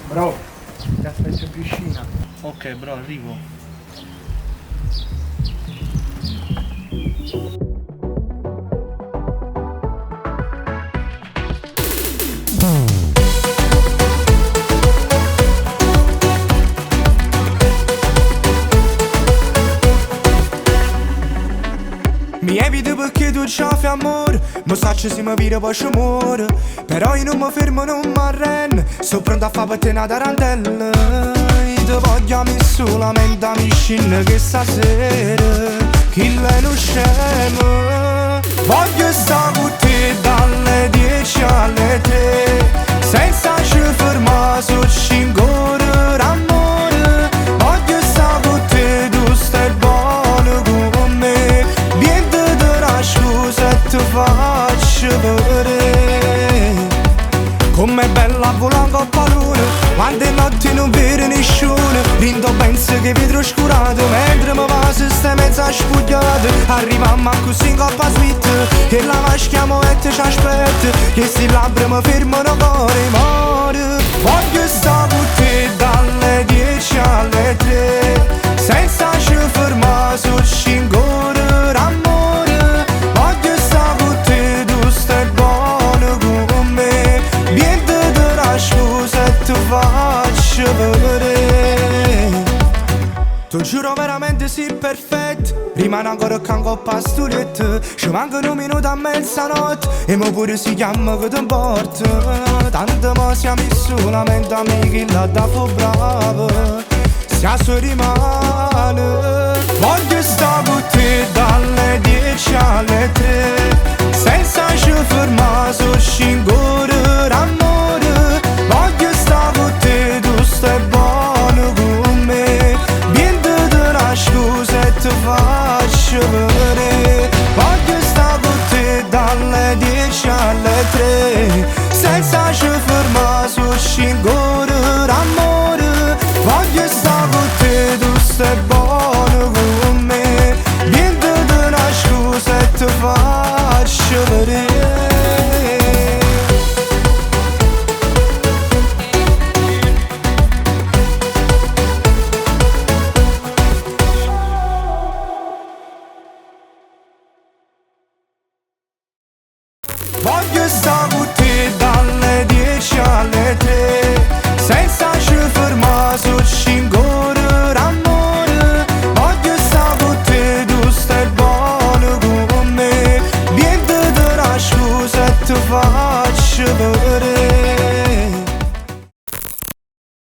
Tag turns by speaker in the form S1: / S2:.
S1: Bro, ti aspetto in piscina.
S2: Ok, bro, arrivo.
S3: Mi evito perché tu c'hai fai amore. Non saccio se mi vira poi ci muore. Però io non mi fermo, non mi arrendo. Sto pronto a fare per te una tarantella. Io ti voglio a me solamente a mi scende che stasera chi lei non scemo. Voglio stare con te dalle 10 alle 3, senza ci fermare su 5 ore d'amore. Voglio stare con te, tu stai buono con me. Niente te la scusa e ti faccio vedere com'è bella volare con luna, quando è notte non vede nessuno. Rindo penso che vetro oscurato, mentre mi va se stai mezza spugliata. Arriviamo a così in coppa suite, che la vaschiamo e te ci aspetta. Che sti labbra mi fermano cuore, muore. Voglio stare con te dalle 10 alle 3, senza ci fermare su 5 ore d'amore. Voglio stare con te, tu stai buono con me. Niente te la scusa e ti faccio vedere. Ti giuro veramente sei perfetto. Rimane ancora qua in coppa a sto letto. Ci manca un minuto a mezzanotte. E mo pure si chiama che ti importa. Tanto mo siamo solamente amici là da fu bravo. Se a sua rimane. Voglio stare con te dalle 10 alle 3, senza ci fermare su 5 ore d'amore. Voglio stare con te, tu stai buono con me. Niente te la scusa e ti faccio vedere. Voglio stare con te dalle 10 alle 3, senza ci fermare su 5 ore d'amore. Voglio stare con te, tu stai buono con me. Niente te la scusa e ti faccio vedere. Voglio stare con te dalle 10 alle 3, senza ci fermare su 5 ore d'amore. Voglio stare con te, tu stai buono con me. Niente te la scusa e ti faccio vedere.